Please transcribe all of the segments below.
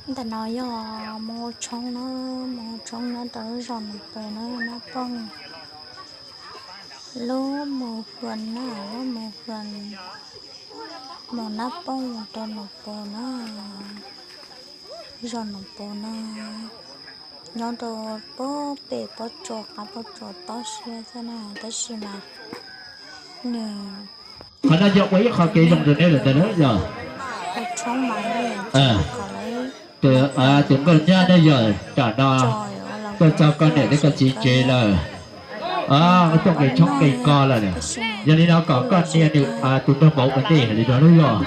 Ntawm no yog mus ua tshoob na, mus ua tshoob nyob rau lub zos Nus Pos na, Nab Pooj. Lub Mus Hwm na, lub Mus Hwm, mus Nab Pooj mus rau Nus Pos na, zos Nus Pos na, nyob rau pob pem pob tsuas qab pob tsuas tob siab xwb na, tab sis mas nws Qhov no yog ua ib qho kev zoo rau neb lawm ntag na yog. Tus nkauj nyab ne yog tam no tuaj txog koj niam thiab koj txiv tsev lawm, tuaj nqis tshoob nqis kos lawm. Yog li no kom koj niam nws tus nraug vauv ua ntej li no yog.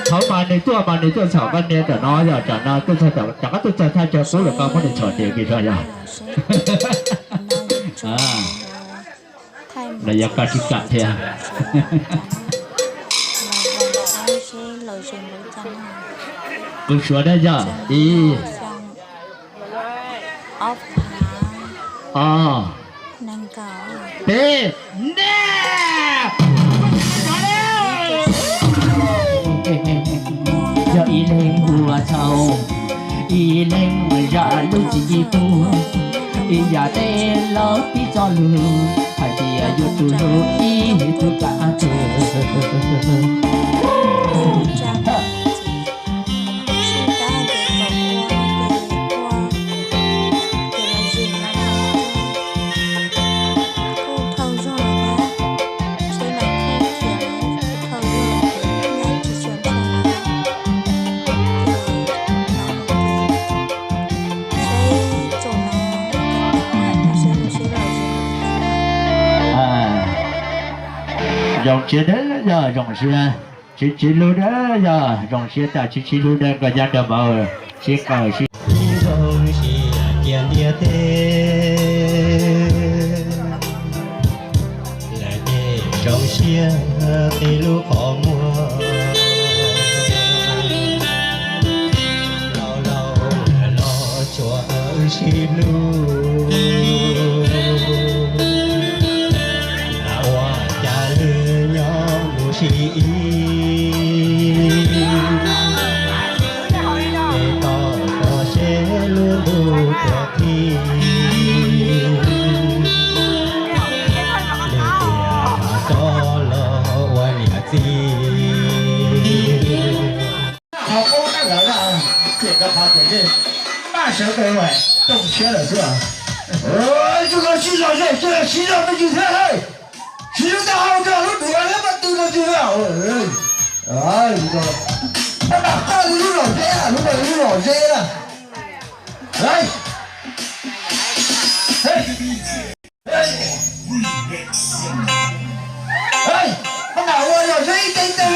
Thaum mas nws tuaj mas nws tuaj txhom koj niam tam no yog tam no tuaj txog, rov qab tuaj txog thaj chaw qub lawm koj muab nws txhom ntiav kiag tso yog. Los yog koj tsis kam thiab. Kuv suav na yog ib, ob, peb, nej. Yog ib leeg ua txhaum, ib leeg zam lub txim pub, ib yam tej laus tib txoj lus hais tias yuav tsum hlub ib tug kav tswv. Zoo siab dab yog zoo siab, tsis tsis lub dab yog zoo siab tas tsis tsis lub dab nkoj nyab nrog mauv sib qawm sib. Ib zaug siab cia ntiaj teb, lawv tej zoo siab qhib lub qhov muag. Laus laus lawm los tsuas wb sib hlub, ua cas lwm nyob mus sib ib. Tej toj toj seb lub ntuj puas qhib, lwm tiam tso los ua niam txiv. Qhov qub na lawm na, tiam rau qhov tiam nej maj sawv daws zoo siab lawm xwb. Tsuas los sib zog zej, tsuas los sib zog me ntsis thiab, sib zog tau hau tau lub duav thiab pab tw rau tsis pab toj li lub lom zeb, lub lom zeb na. Pab ua lom zeb ib teg ntau.